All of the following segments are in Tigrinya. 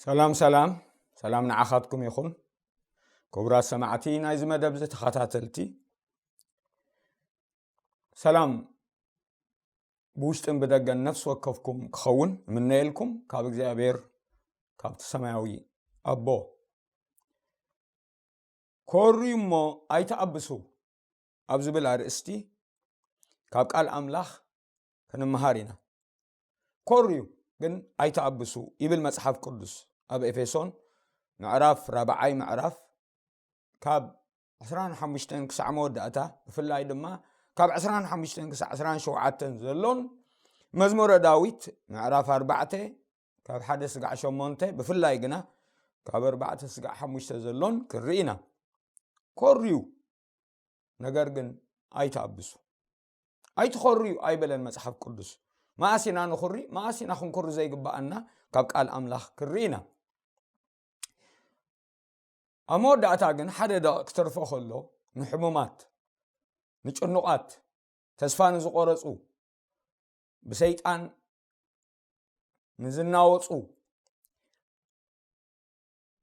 ሰላም ሰላም ሰላም ንዓኻትኩም ይኹን። ክቡራት ሰማዕቲ ናይዚ መደብ ተኸታተልቲ፣ ሰላም ብውሽጥን ብደገን ነፍሲ ወከፍኩም ክኸውን እምነየልኩም ካብ እግዚኣብሔር፣ ካብቲ ሰማያዊ ኣቦ። ኮርዩ እሞ ኣይትኣብሱ ኣብ ዝብል ኣርእስቲ ካብ ቃል ኣምላኽ ክንመሃር ኢና። ኮርዩ ግን ኣይትኣብሱ ይብል መጽሓፍ ቅዱስ ኣብ ኤፌሶን ምዕራፍ ራብዓይ ምዕራፍ ካብ ዕስራን ሓሙሽተን ክሳዕ መወዳእታ፣ ብፍላይ ድማ ካብ ዕስራን ሓሙሽተን ክሳዕ ዕስራን ሸውዓተን ዘሎን፣ መዝሙረ ዳዊት ምዕራፍ ኣርባዕተ ካብ ሓደ ስጋዕ ሸሞንተ፣ ብፍላይ ግና ካብ ኣርባዕተ ስጋዕ ሓሙሽተ ዘሎን ክንርኢ ኢና። ኮርዩ፣ ነገር ግን ኣይትኣብሱ። ኣይትኾርዩ ኣይበለን መጽሓፍ ቅዱስ። መኣስ ኢና ንኹሪ፣ መኣስ ኢና ክንኩሪ ዘይግብኣና ካብ ቃል ኣምላኽ ክንርኢ ኢና። ኣብ መወዳእታ ግን ሓደ ደቂቕ ክተርፎ ከሎ፣ ንሕሙማት፣ ንጭኑቓት፣ ተስፋ ንዝቖረጹ፣ ብሰይጣን ንዝናወጹ፣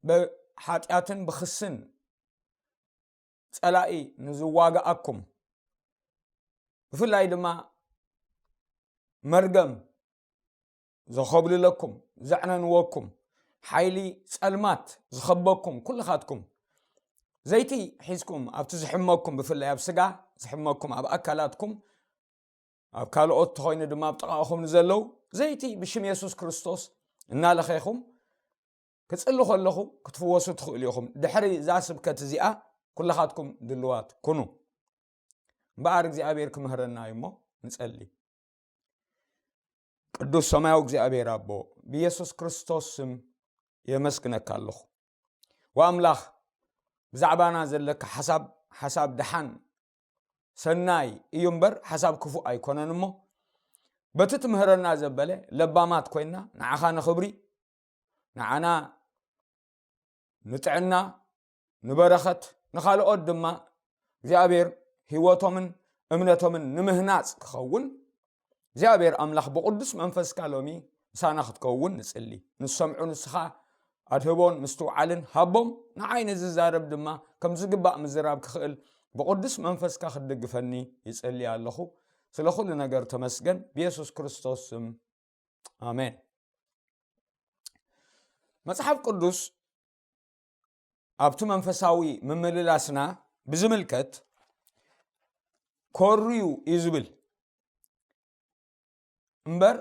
ብሓጢኣትን ብኽስን ጸላኢ ንዝዋግኣኩም፣ ብፍላይ ድማ መርገም ዘኾብልለኩም፣ ዘዕነንወኩም፣ ሓይሊ ጸልማት ዝኸበኩም ኩልኻትኩም፣ ዘይቲ ሒዝኩም ኣብቲ ዝሕመኩም፣ ብፍላይ ኣብ ስጋ ዝሕመኩም፣ ኣብ ኣካላትኩም፣ ኣብ ካልኦት ተኾይኑ ድማ ኣብ ጥቓኹም ንዘለዉ፣ ዘይቲ ብሽም የሱስ ክርስቶስ እናለኸይኹም ክጽሊ ከለኹ ክትፍወሱ ትኽእሉ ኢኹም። ድሕሪ እዛ ስብከት እዚኣ ኩልኻትኩም ድልዋት ኩኑ። እምበኣር እግዚኣብሔር ክምህረና እዩ እሞ ንጸሊ። ቅዱስ ሰማያዊ እግዚኣብሔር ኣቦ፣ ብየሱስ ክርስቶስ ስም የመስግነካ ኣለኹ። ወኣምላኽ፣ ብዛዕባና ዘለካ ሓሳብ፣ ሓሳብ ደሓን ሰናይ እዩ እምበር፣ ሓሳብ ክፉእ ኣይኮነን እሞ፣ በቲ ትምህረና ዘበለ ለባማት ኮይንና፣ ንዓኻ ንኽብሪ፣ ንዓና ንጥዕና፣ ንበረኸት፣ ንኻልኦት ድማ እግዚኣብሔር ህይወቶምን እምነቶምን ንምህናጽ ክኸውን፣ እግዚኣብሔር ኣምላኽ ብቕዱስ መንፈስካ ሎሚ ምሳና ክትከውን ንጽሊ። ንሰምዑ ንስኻ ኣድህቦን ምስትውዓልን ሃቦም፣ ንዓይ ንዝዛረብ ድማ ከም ዝግባእ ምዝራብ ክኽእል ብቕዱስ መንፈስካ ክትድግፈኒ ይጽሊ ኣለኹ። ስለ ኩሉ ነገር ተመስገን፣ ብየሱስ ክርስቶስ ስም፣ ኣሜን። መጽሓፍ ቅዱስ ኣብቲ መንፈሳዊ ምምልላስና ብዝምልከት፣ ኮርዩ እዩ ዝብል እምበር፣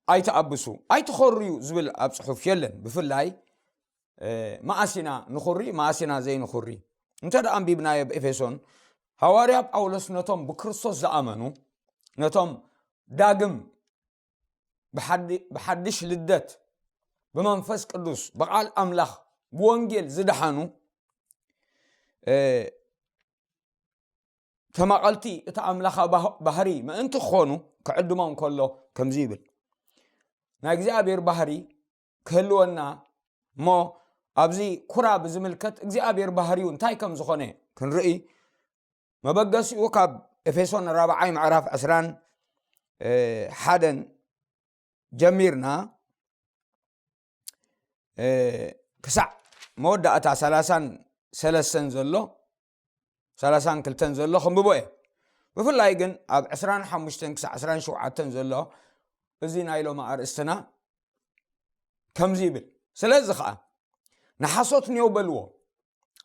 ኣይትኣብሱ፣ ኣይትኾርዩ ዝብል ኣብ ጽሑፍ የለን። ብፍላይ፣ እ፣ መኣስ ኢና ንኹሪ፣ መኣስ ኢና ዘይንኹሪ? እንተ ደኣ ኣንቢብናዮ ኣብ ኤፌሶን፣ ሃዋርያ ጳውሎስ ነቶም ብክርስቶስ ዝኣመኑ፣ ነቶም ዳግም ብሓዲ-፣ ብሓድሽ ልደት፣ ብመንፈስ ቅዱስ፣ ብቓል ኣምላኽ፣ ብወንጌል ዝደሓኑ፣ እ፣ ተማቐልቲ እቲ ኣምላኻ ባህ-፣ ባህሪ ምእንቲ ክኾኑ ክዕድሞም ከሎ ከምዚ ይብል። ናይ እግዚኣብሔር ባህሪ ክህልወና እሞ፣ ኣብዚ ኩራ ብዝምልከት እግዚኣብሔር ባህሪኡ እንታይ ከም ዝኾነ ክንርኢ፣ መበገሲኡ ካብ ኤፌሶን ራብዓይ ምዕራፍ ዕስራን ሓደን ጀሚርና፣ እ፣ ክሳዕ መወዳእታ ሰላሳን ሰለስተን ዘሎ፣ ሰላሳን ክልተን ዘሎ ክንብቦ እየ። ብፍላይ ግን ኣብ ዕስራን ሓሙሽተን ክሳዕ ዕስራን ሸውዓተን ዘሎ፣ እዚ ናይ ሎሚ ኣርእስትና ከምዚ ይብል። ስለዚ ኸዓ፣ ንሓሶት ኔው በልዎ፣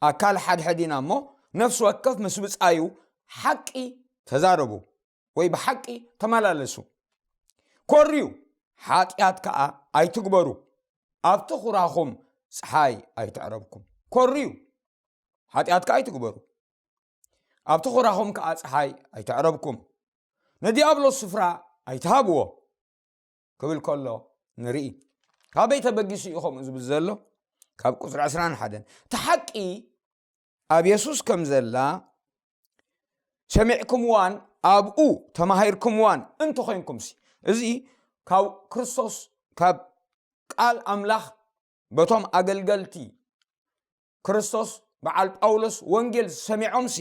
ኣካል ሓድሕድ ኢና እሞ፣ ነፍሲ ወከፍ ምስ ብጻዩ ሓቂ ተዛረቡ፣ ወይ ብሓቂ ተመላለሱ። ኮርዩ፣ ሓጢኣት ከኣ ኣይትግበሩ፣ ኣብቲ ኹራኹም ጸሓይ ኣይትዕረብኩም። ኮርዩ፣ ሓጢኣት ከኣ ኣይትግበሩ፣ ኣብቲ ኹራኹም ከኣ ጸሓይ ኣይትዕረብኩም፣ ንዲያብሎስ ስፍራ ኣይትሃብዎ ክብል ከሎ ንርኢ። ካበይ ተበጊሱ እዩ ከምኡ ዝብል ዘሎ? ካብ ቁጽሪ ዕስራን ሓደን። እቲ ሓቂ ኣብ የሱስ ከም ዘላ ሰሚዕኩምዋን ኣብኡ ተማሂርኩምዋን እንተኾይንኩምሲ፣ እዚ ካብ ክርስቶስ፣ ካብ ቃል ኣምላኽ በቶም ኣገልገልቲ ክርስቶስ በዓል ጳውሎስ ወንጌል ዝሰሚዖምሲ፣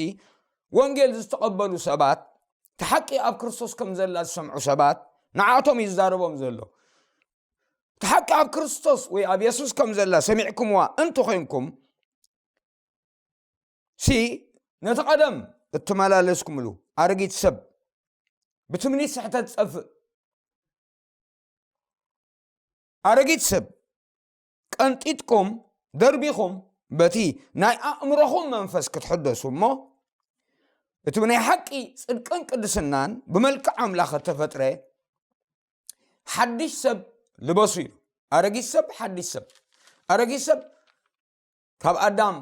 ወንጌል ዝተቐበሉ ሰባት፣ እቲ ሓቂ ኣብ ክርስቶስ ከም ዘላ ዝሰምዑ ሰባት፣ ንዓቶም እዩ ዝዛረቦም ዘሎ። እቲ ሓቂ ኣብ ክርስቶስ ወይ ኣብ የሱስ ከም ዘላ ሰሚዕኩምዋ እንተኾይንኩም፣ ሲ ነቲ ቀደም እትመላለስኩምሉ ኣረጊት ሰብ ብትምኒት ስሕተት ዝጠፍእ ኣረጊት ሰብ ቀንጢጥኩም ደርቢኹም በቲ ናይ ኣእምሮኹም መንፈስ ክትሕደሱ እሞ እቲ ብናይ ሓቂ ጽድቅን ቅድስናን ብመልክዕ ኣምላኽ እተፈጥረ ሓድሽ ሰብ ልበሱ ኢሉ። ኣረጊት ሰብ ሓድሽ ሰብ ኣረጊት ሰብ ካብ ኣዳም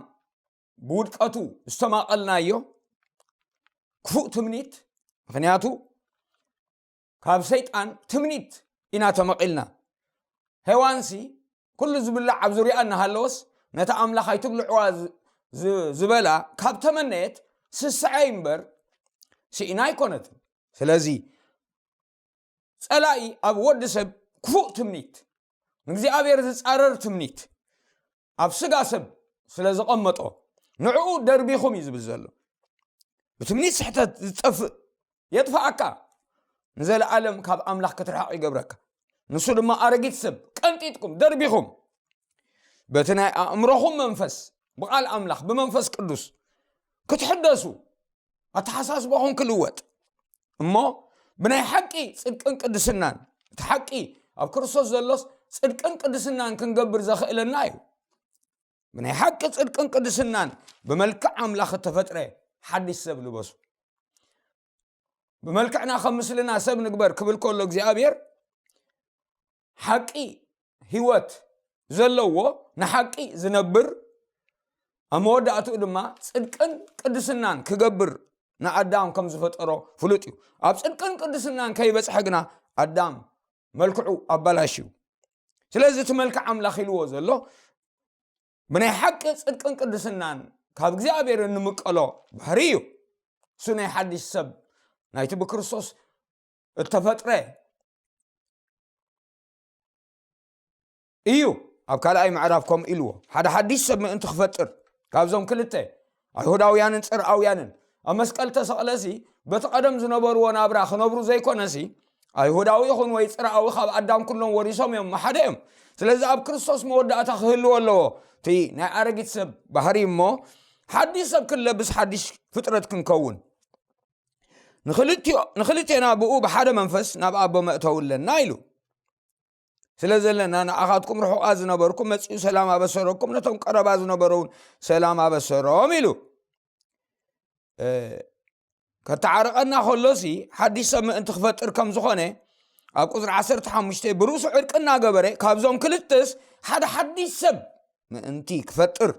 ብውድቀቱ ዝተማቐልናዮ ክፉእ ትምኒት፣ ምኽንያቱ ካብ ሰይጣን ትምኒት ኢና ተመቒልና። ሄዋንሲ ኩሉ ዝብላዕ ኣብ ዙሪኣ እናሃለወስ ነታ ኣምላኽ ኣይትብልዕዋ ዝ- ዝ- ዝበላ ካብ ተመነየት ስስዐ እምበር ስኢና ኣይኮነትን። ስለዚ ጸላኢ ኣብ ወዲ ሰብ ክፉእ ትምኒት፣ ንእግዚኣብሔር ዝጻረር ትምኒት ኣብ ስጋ ሰብ ስለ ዘቐመጦ ንዕኡ ደርቢኹም እዩ ዝብል ዘሎ። ብትምኒት ስሕተት ዝጠፍእ የጥፍኣካ፣ ንዘለኣለም ካብ ኣምላኽ ክትርሕቕ ይገብረካ። ንሱ ድማ ኣረጊት ሰብ ቀንጢጥኩም ደርቢኹም በቲ ናይ ኣእምሮኹም መንፈስ ብቓል ኣምላኽ ብመንፈስ ቅዱስ ክትሕደሱ ኣተሓሳስባኹም ክልወጥ እሞ ብናይ ሓቂ ጽድቅን ቅድስናን እቲ ሓቂ ኣብ ክርስቶስ ዘሎስ ጽድቅን ቅድስናን ክንገብር ዘኽእለና እዩ። ብናይ ሓቂ ጽድቅን ቅድስናን ብመልክዕ ኣምላኽ እተፈጥረ ሓድሽ ሰብ ልበሱ። ብመልክዕና ከም ምስልና ሰብ ንግበር ክብል ከሎ እግዚኣብሔር ሓቂ ህይወት ዘለዎ ንሓቂ ዝነብር ኣብ መወዳእትኡ ድማ ጽድቅን ቅድስናን ክገብር ንኣዳም ከም ዝፈጠሮ ፍሉጥ እዩ። ኣብ ጽድቅን ቅድስናን ከይበጽሐ ግና ኣዳም መልክዑ ኣባላሽ እዩ። ስለዚ እቲ መልክዕ ኣምላኽ ኢልዎ ዘሎ ብናይ ሓቂ ጽድቅን ቅድስናን ካብ እግዚኣብሔር እንምቀሎ ባህሪ እዩ። እሱ ናይ ሓድሽ ሰብ ናይቲ ብክርስቶስ እተፈጥረ እዩ። ኣብ ካልኣይ ምዕራፍ ከምኡ ኢልዎ ሓደ ሓድሽ ሰብ ምእንቲ ክፈጥር ካብዞም ክልተ ኣይሁዳውያንን ጽርኣውያንን ኣብ መስቀል ተሰቕለሲ በቲ ቀደም ዝነበርዎ ናብራ ክነብሩ ዘይኮነሲ ኣይሁዳዊ ይኹን ወይ ጽርኣዊ ካብ ኣዳም ኩሎም ወሪሶም እዮም ሓደ እዮም። ስለዚ ኣብ ክርስቶስ መወዳእታ ክህልዎ ኣለዎ እቲ ናይ ኣረጊት ሰብ ባህሪ እሞ ሓድሽ ሰብ ክንለብስ ሓድሽ ፍጥረት ክንከውን ንኽልቴና ብኡ ብሓደ መንፈስ ናብ ኣቦ መእተው ኣለና ኢሉ ስለ ዘለና ንኣኻትኩም ርሑቓት ዝነበርኩም መጺኡ ሰላም ኣበሰረኩም ነቶም ቀረባ ዝነበሩ እውን ሰላም ኣበሰሮም ኢሉ። ከተዓርቐና ከሎሲ ሓድሽ ሰብ ምእንቲ ክፈጥር ከም ዝኾነ ኣብ ቁፅሪ ዓሰርተ ሓሙሽተ ብርእሱ ዕርቂ እናገበረ ካብዞም ክልተስ ሓደ ሓድሽ ሰብ ምእንቲ ክፈጥር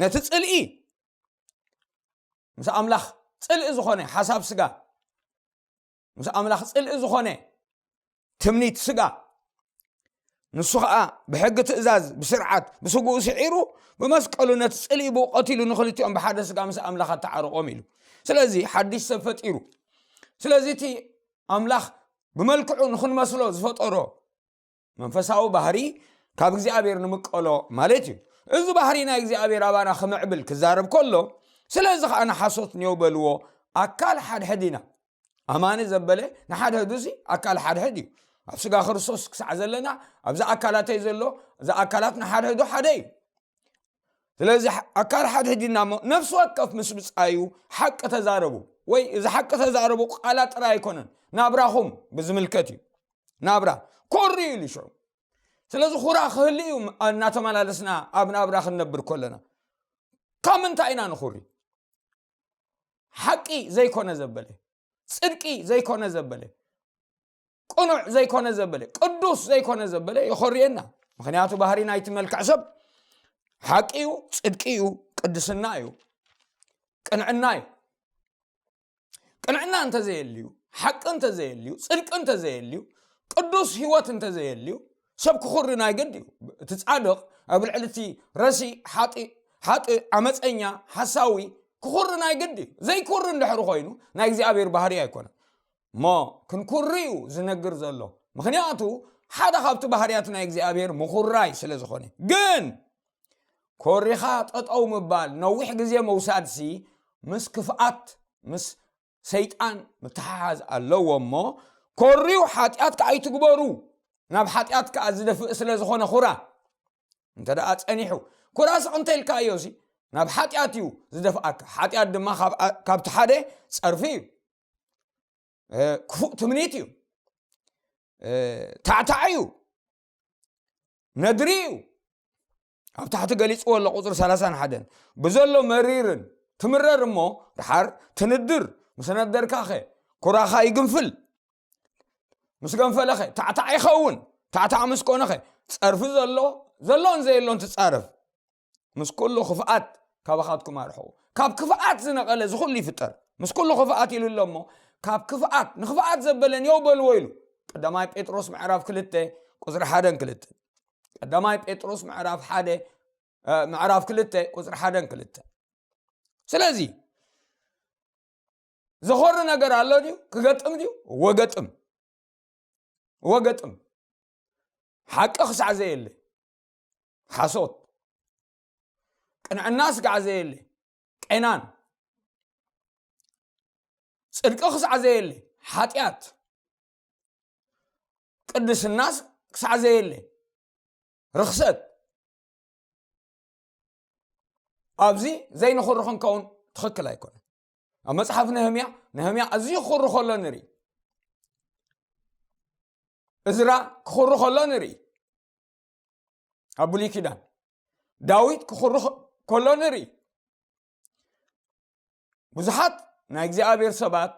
ነቲ ፅልኢ ምስ ኣምላኽ ፅልኢ ዝኾነ ሓሳብ ስጋ ምስ ኣምላኽ ፅልኢ ዝኾነ ትምኒት ስጋ ንሱ ኸዓ ብሕጊ ትእዛዝ ብስርዓት ብስግኡ ስዒሩ ብመስቀሉ ነቲ ፅልኢ ብኡ ቀቲሉ ንክልቲኦም ብሓደ ስጋ ምስ ኣምላኽ ኣተዓርቆም ኢሉ። ስለዚ ሓድሽ ሰብ ፈጢሩ። ስለዚ እቲ ኣምላኽ ብመልክዑ ንክንመስሎ ዝፈጠሮ መንፈሳዊ ባህሪ ካብ እግዚኣብሔር ንምቀሎ ማለት እዩ። እዚ ባህሪ ናይ እግዚኣብሔር ኣባና ክምዕብል ክዛረብ ከሎ ስለዚ ከዓ ንሓሶት ንየው በልዎ ኣካል ሓድሕድ ኢና። ኣማኒ ዘበለ ንሓድሕዱ ሲ ኣካል ሓድሕድ እዩ። ኣብ ስጋ ክርስቶስ ክሳዕ ዘለና ኣብዚ ኣካላተይ ዘሎ እዚ ኣካላት ንሓድሕዱ ሓደ እዩ። ስለዚ ኣካል ሓድሕድ ኢና እሞ ነፍሲ ወከፍ ምስ ብፃዩ ሓቂ ተዛረቡ ወይ እዚ ሓቂ ተዛረቡ ቃላት ጥራይ ኣይኮነን ናብራኹም ብዝምልከት እዩ። ናብራ ኮሪ ኢሉ ሽዑ ስለዚ ኩራ ክህሉ እዩ እናተመላለስና ኣብ ናብራ ክንነብር ከለና ካብ ምንታይ ኢና ንኹሪ ሓቂ ዘይኮነ ዘበለ ፅድቂ ዘይኮነ ዘበለ ቅኑዕ ዘይኮነ ዘበለ ቅዱስ ዘይኮነ ዘበለ ይኾርየና። ምክንያቱ ባህሪ ናይቲ መልክዕ ሰብ ሓቂ እዩ፣ ፅድቂ እዩ፣ ቅድስና እዩ፣ ቅንዕና እዩ። ቅንዕና እንተዘየልዩ፣ ሓቂ እንተዘየልዩ፣ ፅድቂ እንተዘየልዩ፣ ቅዱስ ህይወት እንተዘየልዩ ሰብ ክኹሪ ናይ ግድ እዩ። እቲ ፃድቕ ኣብ ልዕሊ እቲ ረሲ ሓጢ ሓጢ ዓመፀኛ ሓሳዊ ክኹሪ ናይ ግድ እዩ። ዘይኩሪ እንድሕሪ ኮይኑ ናይ እግዚኣብሔር ባህሪ ኣይኮነን። እሞ ክንኩሪ እዩ ዝነግር ዘሎ። ምኽንያቱ ሓደ ካብቲ ባህርያት ናይ እግዚኣብሔር ምኹራይ ስለ ዝኾነ። ግን ኮሪኻ ጠጠው ምባል ነዊሕ ግዜ መውሳድሲ ምስ ክፍኣት ምስ ሰይጣን ምትሓሓዝ ኣለዎ እሞ ኮርዩ ሓጢኣት ከኣይትግበሩ ናብ ሓጢኣት ከዓ ዝደፍእ ስለ ዝኾነ ኩራ እንተ ደኣ ጸኒሑ፣ ኩራ ስቕ እንተ ኢልካዮ ሲ ናብ ሓጢኣት እዩ ዝደፍኣካ። ሓጢኣት ድማ ካብ፣ ካብቲ ሓደ ጸርፊ እዩ። እ፣ ክፉእ ትምኒት እዩ። እ፣ ታዕታዕ እዩ። ነድሪ እዩ። ኣብ ታሕቲ ገሊጽዎ ኣሎ ቁጽሪ ሰላሳን ሓደን። ብዘሎ መሪርን ትምረር እሞ ደሓር ትንድር። ምስ ነደርካኸ ኩራኻ ይግንፍል። ምስ ገንፈለኸ ታዕታዕ ይኸውን። ታዕታዕ ምስ ኮነኸ ጸርፊ ዘሎ፣ ዘሎን ዘየሎን ትጻረፍ። ምስ ኩሉ ክፍኣት ካባኻትኩም ኣርሕቑ። ካብ ክፍኣት ዝነቐለ እዚ ኩሉ ይፍጠር። ምስ ኩሉ ክፍኣት ኢሉ ኣሎ እሞ፣ ካብ ክፍኣት፣ ንክፍኣት ዘበለ ኔው በልዎ ኢሉ። ቀዳማይ ጴጥሮስ ምዕራፍ ክልተ ቁጽሪ ሓደን ክልተን። ቀዳማይ ጴጥሮስ ምዕራፍ ሓደ፣ እ፣ ምዕራፍ ክልተ ቁጽሪ ሓደን ክልተን። ስለዚ፣ ዘኾሪ ነገር ኣሎ ድዩ? ክገጥም ድዩ? ወገጥም። ወገጥም። ሓቂ ክሳዕ ዘየለ፣ ሓሶት። ቅንዕና ስጋዕ ዘየለ፣ ቄናን። ጽድቂ ክሳዕ ዘየለ፣ ሓጢኣት። ቅድስና ክሳዕ ዘየለ፣ ርኽሰት። ኣብዚ ዘይንኹሪ ክንከውን ትኽክል ኣይኮነን። ኣብ መጽሓፍ ነህምያ፣ ነህምያ ኣዝዩ ክኹሪ ከሎ ንርኢ። እዝራ ክኹሪ ከሎ ንርኢ። ኣብ ብሉይ ኪዳን ዳዊት ክኹሪ ከ-፣ ከሎ ንርኢ። ብዙሓት ናይ እግዚኣብሔር ሰባት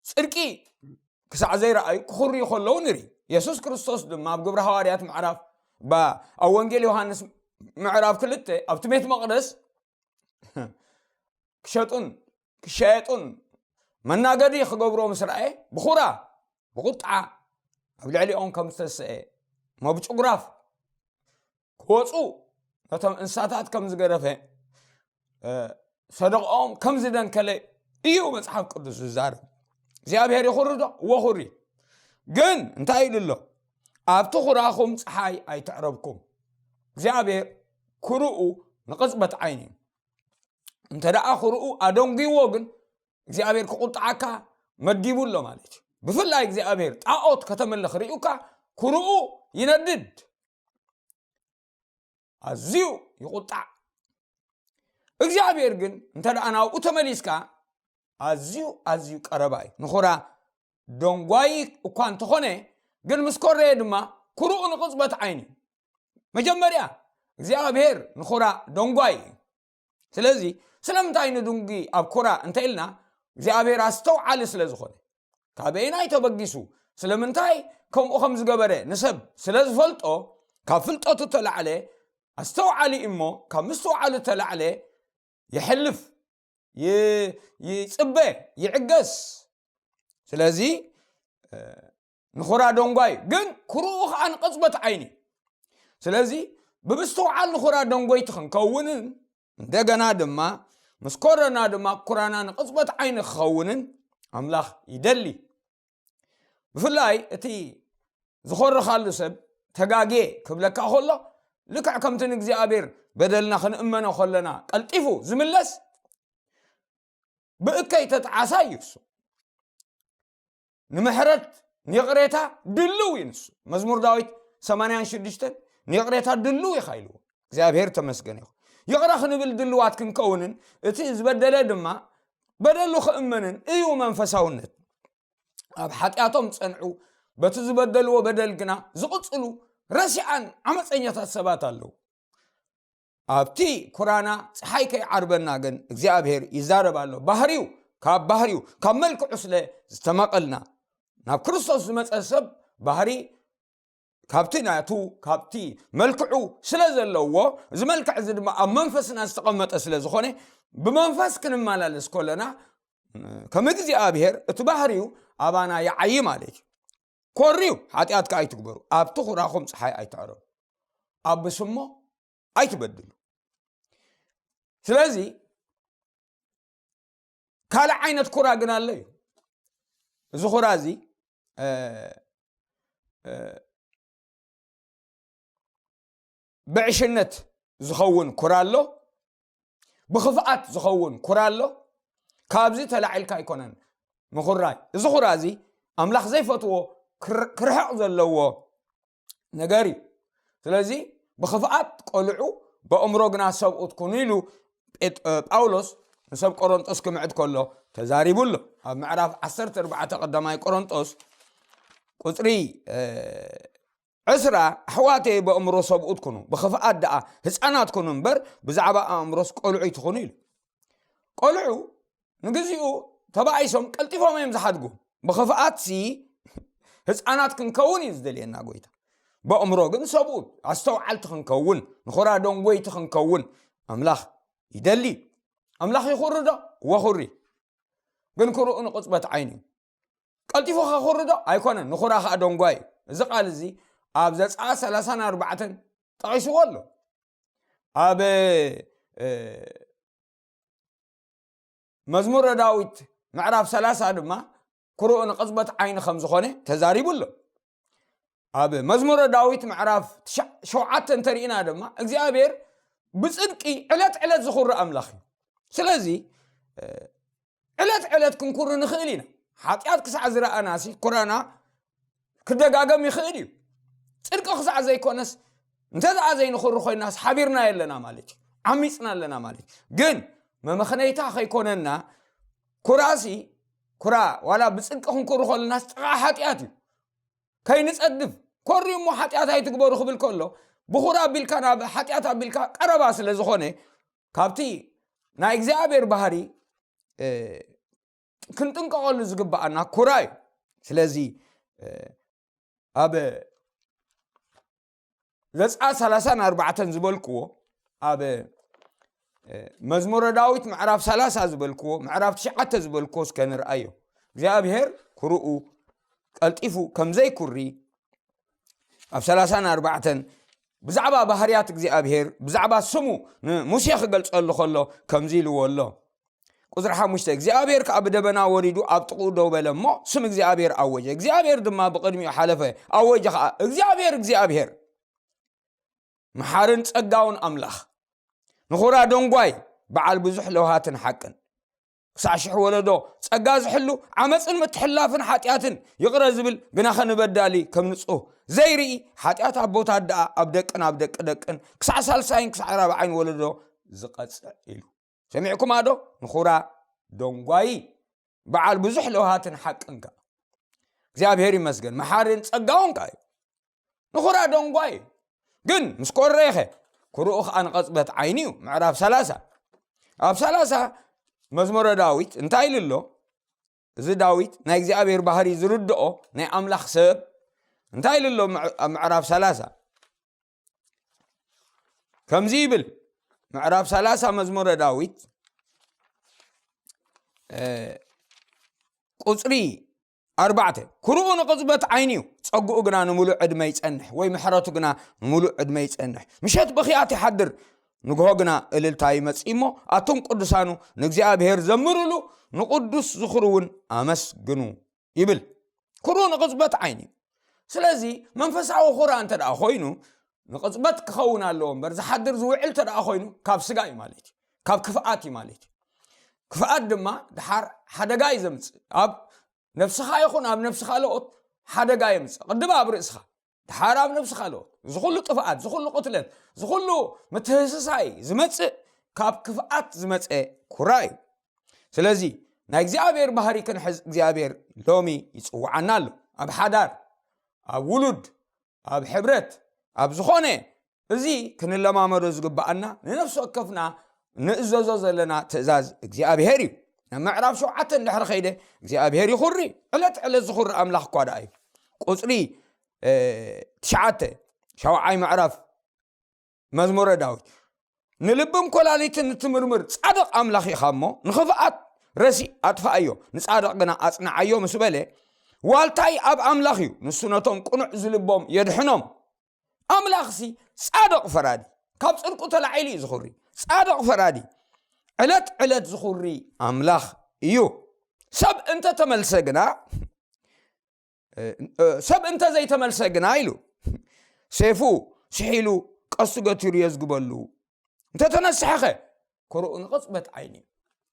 ጽድቂ ክሳዕ ዘይረኣዩ ክኹርዩ ከለዉ ንርኢ። የሱስ ክርስቶስ ድማ ኣብ ግብሪ ሃዋርያት ምዕራፍ፣ ባ-፣ ኣብ ወንጌል ዮሃንስ ምዕራፍ ክልተ ኣብቲ ቤት መቕደስ ክሸጡን ክሻየጡን መናገዲ ክገብሮ ምስ ረኣየ ብኹራ፣ ብቑጥዓ ኣብ ልዕሊኦም ከም ዝተሰአ፣ እሞ ብጭጉራፍ ክወፁ ነቶም እንስሳታት ከም ዝገደፈ፣ እ፣ ሰደቃኦም ከም ዝደንከለ እዩ መጽሓፍ ቅዱስ ዝዛረብ። እግዚኣብሔር ይኹሪ ዶ? እወ፣ ኹሪ። ግን እንታይ ኢሉ ኣሎ? ኣብቲ ኹራኹም ፀሓይ ኣይተዕረብኩም። እግዚኣብሔር ኩርኡ ንቕጽበት ዓይኒ እዩ። እንተ ደኣ ኩርኡ ኣደንጉይዎ ግን እግዚኣብሔር ክቁጥዓካ መዲቡ ኣሎ ማለት እዩ። ብፍላይ እግዚኣብሔር ጣዖት ከተምልኽ ርዩካ ኩርኡ ይነድድ። ኣዝዩ ይቁጣዕ። እግዚኣብሔር ግን እንተ ደኣ ናብኡ ተመሊስካ ኣዝዩ፣ ኣዝዩ ቀረባ እዩ። ንኹራ ደንጓዪ እኳ እንተኾነ ግን ምስ ኮረየ ድማ ኩርኡ ንቕጽበት ዓይኒ። መጀመርያ እግዚኣብሔር ንኹራ ደንጓዪ እዩ። ስለዚ ስለምንታይ ንድንጉይ ኣብ ኩራ እንተ ኢልና እግዚኣብሔር ኣስተውዓሊ ስለ ዝኾነ። ካበየናይ ተበጊሱ ስለምንታይ ከምኡ ከም ዝገበረ ንሰብ ስለ ዝፈልጦ ካብ ፍልጠቱ ተላዕለ ኣስተውዓሊ እሞ ካብ ምስትውዓሉ ተላዕለ ይሕልፍ፣ ይ-፣ ይጽበ፣ ይዕገስ። ስለዚ፣ እ፣ ንኹራ ደንጓይ ግን ኩርኡ ኸዓ ንቕጽበት ዓይኒ። ስለዚ ብምስትውዓል ንኹራ ደንጎይቲ ክንከውንን እንደገና ድማ ምስ ኮረና ድማ ኩራና ንቕጽበት ዓይኒ ክኸውንን ኣምላኽ ይደሊ። ብፍላይ እቲ ዝኾረኻሉ ሰብ ተጋግየ ክብለካ ከሎ ልክዕ ከምቲ ንእግዚኣብሔር በደልና ክንእመኖ ከለና ቀልጢፉ ዝምለስ ብእከይ ተጣዓሳይ እዩ እሱ። ንምሕረት ንይቕሬታ ድልው እዩ ንሱ። መዝሙር ዳዊት ሰማንያን ሽዱሽተን ንይቕሬታ ድልው ኢኻ ኢልዎ። እግዚኣብሔር ተመስገን ይኹን። ይቕረ ክንብል ድልዋት ክንከውንን እቲ ዝበደለ ድማ በደሉ ክእመንን እዩ መንፈሳውነት። ኣብ ሓጢኣቶም ጸንዑ፣ በቲ ዝበደልዎ በደል ግና ዝቕጽሉ ረሲኣን ዓመፀኛታት ሰባት ኣለዉ። ኣብቲ ኩራና ፀሓይ ከይዓርበና ግን እግዚኣብሔር ይዛረብ ኣሎ። ባህሪው፣ ካብ ባህሪው፣ ካብ መልክዑ ስለ ዝተመቐልና፣ ናብ ክርስቶስ ዝመፀ ሰብ ባህሪ ካብቲ ናቱ፣ ካብቲ መልክዑ ስለ ዘለዎ፣ እዚ መልክዕ እዚ ድማ ኣብ መንፈስና ዝተቐመጠ ስለ ዝኾነ፣ ብመንፈስ ክንመላለስ ከለና፣ ከም እግዚኣብሔር እቲ ባህሪው ኣባና ይዓዪ ማለት እዩ። ኮርዩ ሓጢኣት ከኣ ኣይትግበሩ፣ ኣብቲ ኩራኹም ፀሓይ ኣይትዕረቡ፣ ኣብ ስሞ ኣይትበድሉ። ስለዚ ካልእ ዓይነት ኩራ ግን ኣሎ እዩ። እዚ ኩራ እዚ፣ እ፣ እ፣ ብዕሽነት ዝኸውን ኩራ ኣሎ፣ ብኽፍኣት ዝኸውን ኩራ ኣሎ። ካብዚ ተላዒልካ ኣይኮነን ምኹራይ። እዚ ኩራ እዚ ኣምላኽ ዘይፈትዎ ክር-፣ ክርሕቕ ዘለዎ ነገር እዩ። ስለዚ ብኽፍኣት ቆልዑ፣ በእምሮ ግና ሰብኡት ኩኑ ኢሉ ጴጥ- እ፣ ጳውሎስ ንሰብ ቆሮንጦስ ክምዕድ ከሎ ተዛሪቡ ኣሎ። ኣብ ምዕራፍ ዓሰርተ ኣርባዕተ ቀዳማይ ቆሮንጦስ ቁፅሪ እ፣ ዕስራ፣ ኣሕዋተይ በእምሮ ሰብኡት ኩኑ፣ ብኽፍኣት ደኣ ህፃናት ኩኑ እምበር፣ ብዛዕባ ኣእምሮስ ቆልዑ ኣይትኹኑ ኢሉ። ቆልዑ ንግዚኡ ተባኢሶም ቀልጢፎም እዮም ዝሓድጉ። ብኽፍኣትሲ ህፃናት ክንከውን እዩ ዝደልየና ጎይታ። በእምሮ ግን ሰብኡት ኣስተውዓልቲ ክንከውን፣ ንኹራ ደንጎይቲ ክንከውን ኣምላኽ ይደሊ። ኣምላኽ ይኹሪ ዶ? እወ፣ ኩሪ። ግን ኩርኡ ንቕፅበት ዓይኒ እዩ። ቀልጢፉ ከኹሪ ዶ? ኣይኮነን። ንኹራ ኸኣ ደንጓይ እዩ። እዚ ቃል እዚ ኣብ ዘጸኣት ሰላሳን ኣርባዕተን ጠቒስዎ ኣሎ። ኣብ እ፣ መዝሙረ ዳዊት ምዕራፍ ሰላሳ ድማ ኩርኡ ንቕጽበት ዓይኒ ከም ዝኾነ ተዛሪቡ ኣሎ። ኣብ መዝሙረ ዳዊት ምዕራፍ ትሽዓ- ሸውዓተ እንተሪእና ድማ እግዚኣብሔር ብጽድቂ ዕለት ዕለት ዝኹሪ ኣምላኽ እዩ። ስለዚ እ፣ ዕለት ዕለት ክንኩሪ ንኽእል ኢና። ሓጢኣት ክሳዕ ዝረኣናሲ ኩራና ክደጋገም ይኽእል እዩ። ጽድቂ ክሳዕ ዘይኮነስ እንተ ደኣ ዘይንኹሪ ኮይናስ ሓቢርና የለና ማለት እዩ። ዓሚጽና ኣለና ማለት እዩ። ግን መመኽነይታ ከይኮነና ኩራሲ ኩራ ዋላ ብጽድቂ ክንኩሪ ከለናስ ጥቓ ሓጢኣት እዩ። ከይንጸድፍ ኮሪ እሞ ሓጢኣት ኣይትግበሩ ክብል ከሎ ብኹራ ኣቢልካ ናብ ሓጢኣት ኣቢልካ ቀረባ ስለ ዝኾነ ካብቲ ናይ እግዚኣብሔር ባህሪ እ፣ ክንጥንቀቐሉ ዝግብኣና ኩራ እዩ። ስለዚ እ፣ ኣብ ዘጸኣት ሰላሳን ኣርባዕተን ዝበልክዎ ኣብ እ፣ መዝሙረ ዳዊት ምዕራፍ ሰላሳ ዝበልክዎ ምዕራፍ ትሽዓተ ዝበልክዎ እስከ ንርኣዮ። እግዚኣብሔር ኩርኡ ቀልጢፉ ከም ዘይኩሪ ኣብ ሰላሳን ኣርባዕተን ብዛዕባ ባህርያት እግዚኣብሔር ብዛዕባ ስሙ ንሙሴ ክገልጸሉ ከሎ ከምዚ ኢልዎ ኣሎ። ቁጽሪ ሓሙሽተ እግዚኣብሔር ከኣ ብደበና ወሪዱ ኣብ ጥቕኡ ደው በለ እሞ ስም እግዚኣብሔር ኣወጀ። እግዚኣብሔር ድማ ብቕድሚኡ ሓለፈ ኣወጀ ከኣ እግዚኣብሔር እግዚኣብሔር መሓርን ጸጋውን ኣምላኽ ንኹራ ደንጓይ በዓል ብዙሕ ለውሃትን ሓቅን ክሳዕ ሽሕ ወለዶ ጸጋ ዝሕሉ ዓመፅን ምትሕላፍን ሓጢኣትን ይቕረ ዝብል ግና ኸንበዳሊ ከም ንጹህ ዘይርኢ ሓጢኣት ኣቦታት ደኣ ኣብ ደቅን ኣብ ደቂ ደቅን ክሳዕ ሳልሳይን ክሳዕ ራብዓይን ወለዶ ዝቐጽዕ ኢሉ ሰሚዕኩማ ዶ? ንኹራ ደንጓይ በዓል ብዙሕ ለውሃትን ሓቅን ከ እግዚኣብሔር ይመስገን መሓርን ጸጋውን ከ እዩ። ንኹራ ደንጓይ ግን ምስ ኮረኸ ኩርኡ ኸዓ ንቐጽበት ዓይኒ እዩ። ምዕራፍ ሰላሳ ኣብ ሰላሳ መዝሙረ ዳዊት እንታይ ኢሉ ኣሎ? እዚ ዳዊት ናይ እግዚኣብሔር ባህሪ ዝርድኦ ናይ ኣምላኽ ሰብ እንታይ ኢሉ ኣሎ? ምዕ- ኣብ ምዕራፍ ሰላሳ ከምዚ ይብል። ምዕራፍ ሰላሳ መዝሙረ ዳዊት እ፣ ቁጽሪ ኣርባዕተ ኩርኡ ንቕጽበት ዓይኒ እዩ፣ ጸግኡ ግና ንምሉእ ዕድመ ይጸንሕ፣ ወይ ምሕረቱ ግና ንምሉእ ዕድመ ይጸንሕ። ምሸት ብኽያት ይሓድር፣ ንግሆ ግና እልልታ ይመጽእ እሞ፣ ኣቱም ቅዱሳኑ ንእግዚኣብሔር ዘምሩሉ፣ ንቕዱስ ዝኽሩ እውን ኣመስግኑ ይብል። ኩርኡ ንቕጽበት ዓይኒ እዩ። ስለዚ መንፈሳዊ ኩራ እንተ ደኣ ኮይኑ ንቕጽበት ክኸውን ኣለዎ እምበር ዝሓድር ዝውዕል እንተ ደኣ ኮይኑ ካብ ስጋ እዩ ማለት እዩ፣ ካብ ክፍኣት እዩ ማለት እዩ። ክፍኣት ድማ ድሓር ሓደጋ እዩ ዘምጽእ። ኣብ ነፍስኻ ይኹን ኣብ ነፍስኻ ለኦት ሓደጋ የምጽእ። ቅድም ኣብ ርእስኻ ድሓር ኣብ ነፍስኻ ለኦት። እዚ ኩሉ ጥፍኣት፣ እዚ ኩሉ ቅትለት፣ እዚ ኩሉ ምትህስሳይ ዝመጽእ ካብ ክፍኣት ዝመጸ ኩራ እዩ። ስለዚ ናይ እግዚኣብሔር ባህሪ ክንሕዝ እግዚኣብሔር ሎሚ ይጽውዓና ኣሎ። ኣብ ሓዳር፣ ኣብ ውሉድ፣ ኣብ ሕብረት፣ ኣብ ዝኾነ እዚ ክንለማመዶ ዝግብኣና ንነፍሲ ወከፍና ንእዘዞ ዘለና ትእዛዝ እግዚኣብሔር እዩ። ናብ ምዕራፍ ሸውዓተ እንድሕር ኸይደ እግዚኣብሔር ይኹሪ፣ ዕለት ዕለት ዝኹሪ ኣምላኽ እኳ ደኣ እዩ። ቁፅሪ እ፣ ትሽዓተ ሻውዓይ ምዕራፍ መዝሙረ ዳዊት ንልብን ኮላሊትን እትምርምር ጻድቕ ኣምላኽ ኢኻ እሞ ንኽፍኣት ረሲ ኣጥፍኣዮ ንጻድቕ ግና ኣጽንዓዮ ምስ በለ ዋልታይ ኣብ ኣምላኽ እዩ ንሱ ነቶም ቅኑዕ ዝልቦም የድሕኖም። ኣምላኽሲ ጻድቕ ፈራዲ ካብ ጽድቁ ተላዒሉ እዩ ዝኹሪ። ጻድቕ ፈራዲ ዕለት ዕለት ዝኹሪ ኣምላኽ እዩ። ሰብ እንተተመልሰ ግና ሰብ እንተ ዘይተመልሰ ግና ኢሉ ሴፉ ስሒሉ ቀስቱ ገቲሩ የዝግበሉ። እንተተነስሐኸ ኮርኡ ንቕፅበት ዓይኒ እዩ።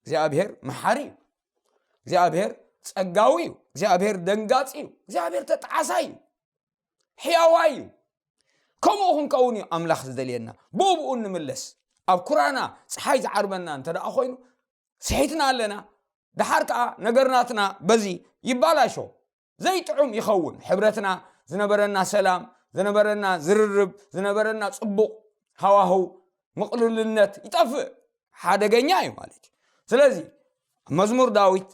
እግዚኣብሔር መሓሪ እዩ። እግዚኣብሔር ፀጋዊ እዩ። እግዚኣብሔር ደንጋፂ እዩ። እግዚኣብሔር ተጣዓሳይ እዩ። ሕያዋይ እዩ። ከምኡ ክንከውን እዩ ኣምላኽ ዝደልየና። ብኡ ብኡ ንምለስ። ኣብ ኩራና ፀሓይ ዝዓርበና እንተ ደኣ ኮይኑ፣ ስሒትና ኣለና። ደሓር ከኣ ነገር ናትና በዚ ይባላሾ። ዘይጥዑም ይኸውን። ሕብረትና፣ ዝነበረና ሰላም፣ ዝነበረና ዝርርብ፣ ዝነበረና ጽቡቕ ሃዋህው፣ ምቕልልነት ይጠፍእ። ሓደገኛ እዩ ማለት እዩ። ስለዚ፣ መዝሙር ዳዊት፣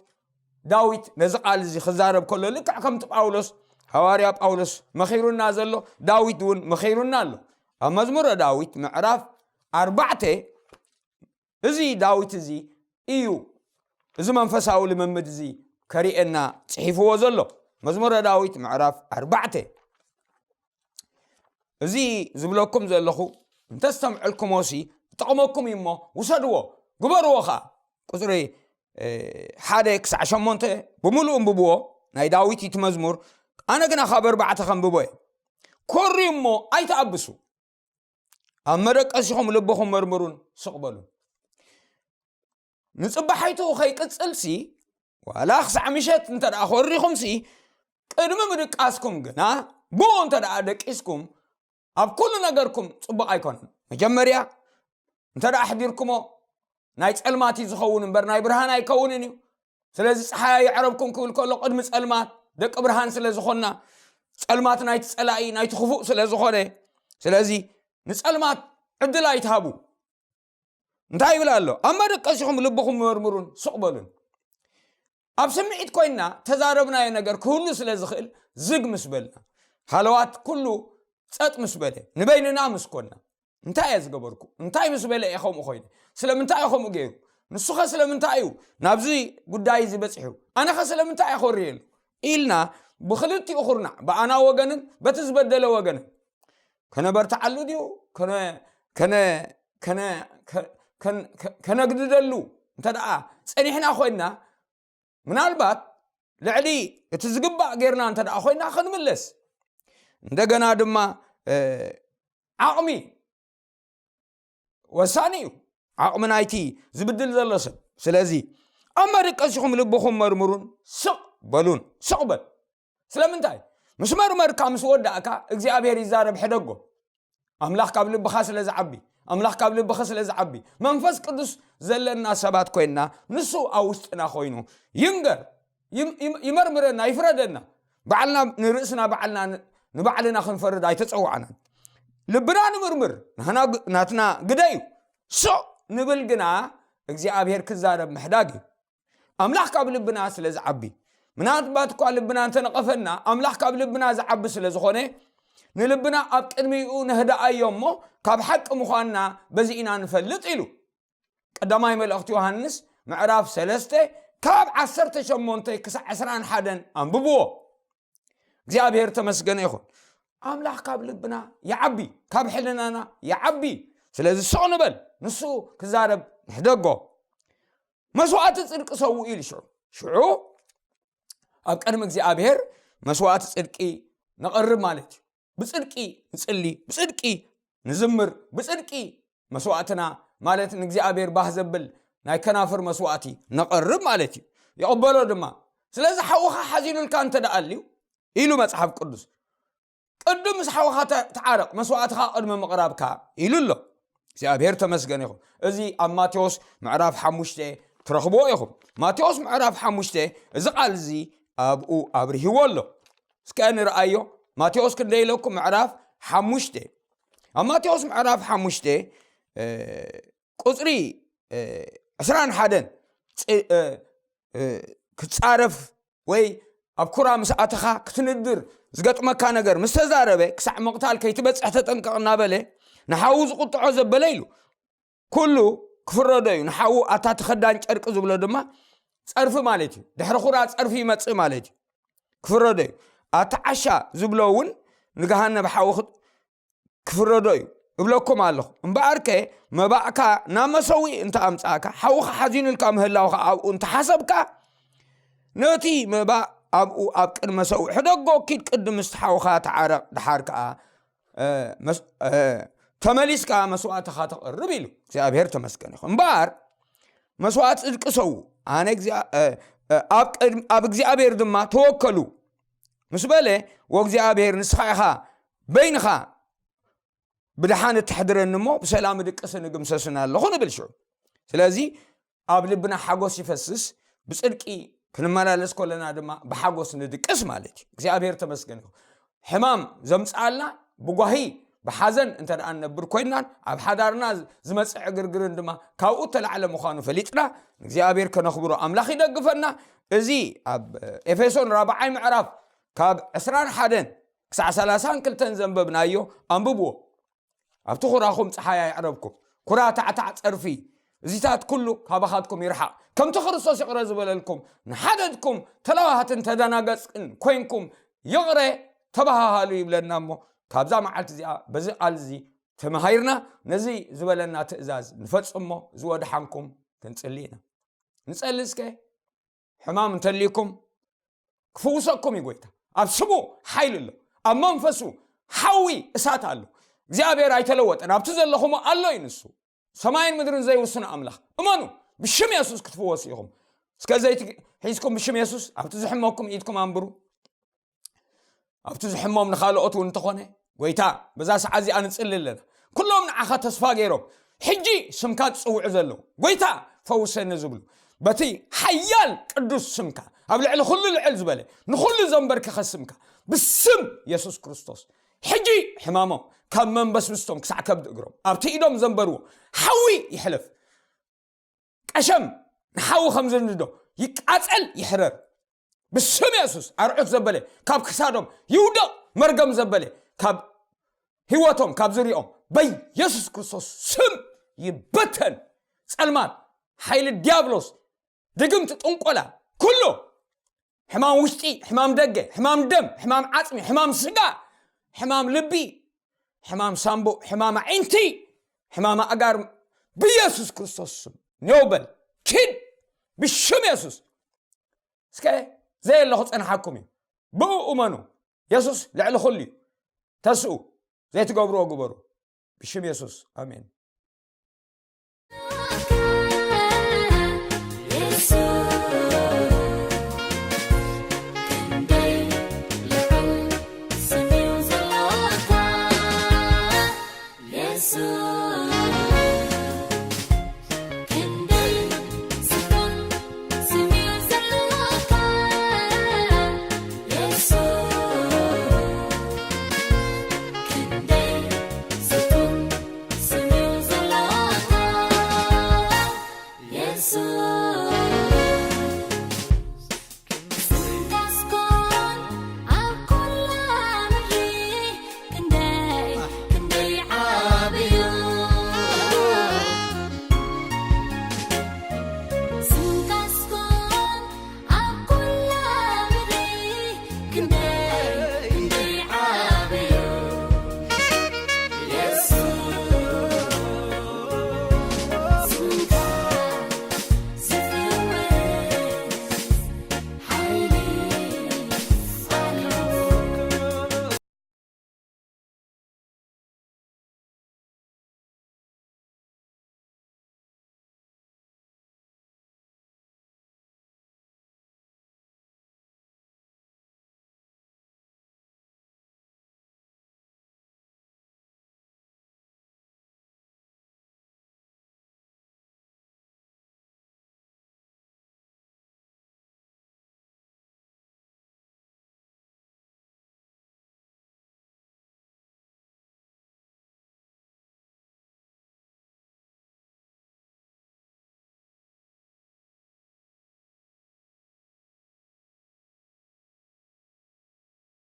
ዳዊት ነዚ ቃል እዚ ክዛረብ ከሎ፣ ልክዕ ከምቲ ጳውሎስ፣ ሃዋርያ ጳውሎስ መኺሩና ዘሎ፣ ዳዊት እውን መኺሩና ኣሎ። ኣብ መዝሙረ ዳዊት ምዕራፍ ኣርባዕተ፣ እዚ ዳዊት እዚ እዩ፣ እዚ መንፈሳዊ ልምምድ እዚ ከርእየና ጽሒፍዎ ዘሎ። መዝሙረ ዳዊት ምዕራፍ ኣርባዕተ። እዚ ዝብለኩም ዘለኹ እንተስተምዐልኩሞ ሲ፣ ይጠቕመኩም እዩ እሞ፣ ውሰድዎ፣ ግበርዎ ኸኣ። ቁጽሪ፣ እ፣ ሓደ ክሳዕ ሸሞንተ ብምሉእ እንብብዎ፣ ናይ ዳዊት እዩ እቲ መዝሙር። ኣነ ግና ካብ ኣርባዕተ ከንብቦ እየ። ኮርዩ እሞ ኣይትኣብሱ። ኣብ መደቀሲኹም ልብኹም መርምሩን ስቕ በሉን። ንጽባሒቱ ከይቅጽልሲ፣ ዋላ ክሳዕ ምሸት እንተ ደኣ ኮሪኹምሲ፣ ቅድሚ ምድቃስኩም ግና፣ ብኡ እንተ ደኣ ደቂስኩም፣ ኣብ ኩሉ ነገርኩም ጽቡቕ ኣይኮነን። መጀመርያ እንተ ደኣ ኣሕዲርኩሞ፣ ናይ ጸልማት እዩ ዝኸውን እምበር፣ ናይ ብርሃን ኣይከውንን እዩ። ስለዚ፣ ጸሓይ ኣየዕረብኩን ክብል ከሎ፣ ቅድሚ ጸልማት ደቂ ብርሃን ስለ ዝኾንና፣ ጸልማት ናይቲ ጸላኢ፣ ናይቲ ክፉእ ስለ ዝኾነ፣ ስለዚ፣ ንጸልማት ዕድል ኣይትሃቡ። እንታይ ይብል ኣሎ? ኣብ መደቀሲኹም ልብኹም መርምሩን ስቕ በሉን። ኣብ ስምዒት ኮይንና ተዛረብናዮ ነገር ክህሉ ስለ ዝኽእል፣ ዝግ ምስ በልና፣ ሃለዋት ኩሉ ጸጥ ምስ በለ፣ ንበይንና ምስ ኮንና፣ እንታይ እየ ዝገበርኩ? እንታይ ምስ በለ እየ ከምኡ ኮይነ? ስለምንታይ እየ ከምኡ ገይሩ? ንሱኸ ስለምንታይ እዩ ናብዚ ጉዳይ እዚ በጺሑ? ኣነኸ ስለምንታይ እየ ኮርየሉ? ኢልና ብኽልቲኡ ኩርናዕ፣ ብኣና ወገንን በቲ ዝበደለ ወገንን፣ ከነበርትዓሉ ድዩ? ከነ-፣ ከነ-፣ ከነ-፣ ከ-፣ ከን-፣ ከ-፣ ከነግድደሉ እንተ ደኣ ጸኒሕና ኮይንና፣ ምናልባት ልዕሊ እቲ ዝግባእ ጌርና እንተ ደኣ ኮይንና ክንምለስ። እንደገና ድማ፣ እ፣ ዓቕሚ ወሳኒ እዩ። ዓቕሚ ናይቲ ዝብድል ዘሎ ሰብ። ስለዚ፣ ኣብ መደቀሲኹም ልብኹም መርምሩን ስቕ በሉን። ስቕ በል። ስለምንታይ? ምስ መርመርካ፣ ምስ ወዳእካ፣ እግዚኣብሔር ይዛረብ፣ ሕደጎ። ኣምላኽ ካብ ልብኻ ስለ ዝዓቢ፣ ኣምላኽ ካብ ልብኺ ስለ ዝዓቢ፣ መንፈስ ቅዱስ ዘለና ሰባት ኮይንና፣ ንሱ ኣብ ውሽጥና ኮይኑ ይንገር፣ ይም-፣ ይም-፣ ይመርምረና፣ ይፍረደና። ባዕልና ንርእስና ባዕልና ን-፣ ንባዕልና ክንፈርድ ኣይተጸዋዕናን። ልብና ንምርምር፣ ናህና ግ-፣ ናትና ግደ እዩ። ስቕ ንብል ግና፣ እግዚኣብሔር ክዛረብ ምሕዳግ እዩ። ኣምላኽ ካብ ልብና ስለ ዝዓቢ፣ ምናልባት እኳ ልብና እንተነቐፈና፣ ኣምላኽ ካብ ልብና ዝዓቢ ስለ ዝኾነ፣ ንልብና ኣብ ቅድሚኡ ነህድኣዮ እሞ፣ ካብ ሓቂ ምዃንና በዚ ኢና ንፈልጥ ኢሉ። ቀዳማይ መልእኽቲ ዮሃንስ ምዕራፍ ሰለስተ ካብ ዓሰርተ ሸሞንተ ክሳዕ ዕስራን ሓደን ኣንብብዎ። እግዚኣብሔር ተመስገነ ይኹን። ኣምላኽ ካብ ልብና ይዓቢ፣ ካብ ሕልናና ይዓቢ። ስለዚ ስቕ ንበል፣ ንሱ ክዛረብ ንሕደጎ። መስዋዕቲ ጽድቂ ሰውኡ ኢሉ ሽዑ። ሽዑ ኣብ ቅድሚ እግዚኣብሔር መስዋዕቲ ጽድቂ ነቐርብ ማለት እዩ። ብጽድቂ ንጽሊ፣ ብጽድቂ ንዝምር፣ ብጽድቂ መስዋዕትና ማለት ንእግዚኣብሔር ባህ ዘብል ናይ ከናፍር መስዋዕቲ ነቐርብ ማለት እዩ። ይቕበሎ ድማ። ስለዚ ሓውኻ ሓዚኑልካ እንተ ደኣ ኣልዩ ኢሉ መጽሓፍ ቅዱስ። ቅድም ምስ ሓውኻ ተ-፣ ተዓረቕ፣ መስዋዕትኻ ቅድሚ ምቕራብካ ኢሉ ኣሎ። እግዚኣብሔር ተመስገን ይኹን። እዚ ኣብ ማቴዎስ ምዕራፍ ሓሙሽተ ትረኽብዎ ኢኹም። ማቴዎስ ምዕራፍ ሓሙሽተ እዚ ቃል እዚ ኣብኡ ኣብርሂዎ ኣሎ። እስከ ንርኣዮ። ማቴዎስ ክንደይ ኢለኩም? ምዕራፍ ሓሙሽተ። ኣብ ማቴዎስ ምዕራፍ ሓሙሽተ፣ እ፣ ቁጽሪ፣ እ፣ ዕስራን ሓደን ጽ-፣ እ፣ እ፣ ክትጻረፍ ወይ ኣብ ኩራ ምስ ኣተኻ ክትንድር ዝገጥመካ ነገር ምስ ተዛረበ፣ ክሳዕ ምቕታል ከይትበጽሕ ተጠንቀቕ እናበለ፣ ንሓዉ ዝቁጥዖ ዘበለ ኢሉ። ኩሉ ክፍረዶ እዩ። ንሓዉ ኣታ ተኸዳን ጨርቂ ዝብሎ ድማ ጸርፊ ማለት እዩ። ድሕሪ ኩራ ጸርፊ ይመጽእ ማለት እዩ። ክፍረዶ እዩ። ኣታ ዓሻ ዝብሎ እውን ንገሃነብ ሓዊ ክት-፣ ክፍረዶ እዩ እብለኩም ኣለኹ። እምበኣርከ መባእካ ናብ መሰውኢ እንተ ኣምጻእካ፣ ሓውኻ ሓዚኑልካ ምህላውኻ ኣብኡ እንተ ሓሰብካ፣ ነቲ መባእ ኣብኡ ኣብ ቅድሚ መሰውኢ ሕደጎ፣ ኪድ ቅድም ምስቲ ሓውኻ ተዓረቕ፣ ደሓር ከኣ፣ እ፣ መስ-፣ እ፣ ተመሊስካ መስዋእትኻ ተቕርብ ኢሉ። እግዚኣብሔር ተመስገን ይኹን። እምበኣር መስዋእቲ ጽድቂ ሰው፣ ኣነ እግዚኣብ-፣ እ፣ እ፣ ኣብ ቅድም-፣ ኣብ እግዚኣብሔር ድማ ተወከሉ ምስ በለ፣ ወእግዚኣብሔር ንስኻ ኢኻ በይንኻ ብድሓን እትሕድረኒ እሞ ብሰላም ድቅስን እግምሰስን ኣለኹ ንብል ሽዑ። ስለዚ ኣብ ልብና ሓጎስ ይፈስስ፣ ብጽድቂ ክንመላለስ ከለና ድማ ብሓጎስ ንድቅስ ማለት እዩ። እግዚኣብሔር ተመስገን ይኹን። ሕማም ዘምጽኣልና ብጓሂ ብሓዘን እንተ ደኣ ንነብር ኮይንናን ኣብ ሓዳርና ዝመጽእ ዕግርግርን ድማ ካብኡ እተላዕለ ምዃኑ ፈሊጥና ንእግዚኣብሔር ከነኽብሮ ኣምላኽ ይደግፈና። እዚ ኣብ ኤፌሶን ራብዓይ ምዕራፍ ካብ ዕስራን ሓደን ክሳዕ ሰላሳን ክልተን ዘንበብናዮ ኣንብብዎ። ኣብቲ ኩራኹም ፀሓይ ኣይዕረብኩም። ኩራ ታዕታዕ ፀርፊ እዚታት ኩሉ ካባኻትኩም ይርሓቕ። ከምቲ ክርስቶስ ይቕረ ዝበለልኩም ንሓደድኩም ተለዋሃትን ተደናገፅን ኮይንኩም ይቕረ ተባሃሃሉ ይብለና። እሞ ካብዛ መዓልቲ እዚኣ በዚ ቃል እዚ ተመሃይርና ነዚ ዝበለና ትእዛዝ ንፈጽሞ ዝወድሓንኩም ክንጽሊ ኢና። ንጸሊ እስከ። ሕማም እንተልዩኩም ክፍውሰኩም እዩ ጎይታ። ኣብ ስሙ ሓይሊ ኣሎ። ኣብ መንፈሱ ሓዊ እሳት ኣሎ። እግዚኣብሔር ኣይተለወጠን። ኣብቲ ዘለኹሞ ኣሎ እዩ ንሱ። ሰማይን ምድርን ዘይውስኖ ኣምላኽ። እመኑ። ብሽም የሱስ ክትፍወሱ ኢኹም። እስከ ዘይቲ ሒዝኩም ብሽም የሱስ ኣብቲ ዝሕመኩም ኢድኩም ኣንብሩ። ኣብቲ ዝሕሞም ንኻልኦት እውን እንተኾነ ጎይታ በዛ ሰዓት እዚኣ ንጽሊ ኣለና። ኩሎም ንዓኻ ተስፋ ገይሮም ሕጂ ስምካ ዝጽውዑ ዘለዉ ጎይታ ፈውሰኒ ዝብሉ በቲ ሓያል ቅዱስ ስምካ ኣብ ልዕሊ ኩሉ ልዕል ዝበለ ንኹሉ ዘንበርክኸ ስምካ ብስም የሱስ ክርስቶስ ሕጂ ሕማሞም ካብ መንበስብስቶም ክሳዕ ከብዲ እግሮም ኣብቲ ኢዶም ዘንበርዎ ሓዊ ይሕለፍ። ቀሸም ንሓዊ ከም ዝንዶ ይቃጸል ይሕረር። ብስም የሱስ ኣርዑት ዘበለ ካብ ክሳዶም ይውደቕ። መርገም ዘበለ ካብ ህይወቶም ካብ ዝሪኦም በኢየሱስ ክርስቶስ ስም ይበተን። ጸልማት ሓይሊ ዲያብሎስ ድግምቲ ጥንቆላ ኩሉ ሕማም ውሽጢ ሕማም ደገ ሕማም ደም ሕማም ዓጽሚ ሕማም ስጋ ሕማም ልቢ ሕማም ሳምቡእ ሕማም ኣዒንቲ ሕማም ኣእጋር ብኢየሱስ ክርስቶስ ስም ኔው በል ኪድ ብሽም የሱስ። እስከ ዘየለ ክጸንሓኩም እዩ። ብኡ እመኑ። የሱስ ልዕሊ ኩሉ እዩ። ተስኡ ዘይትገብርዎ ግበሩ። ብሽም የሱስ ኣሜን።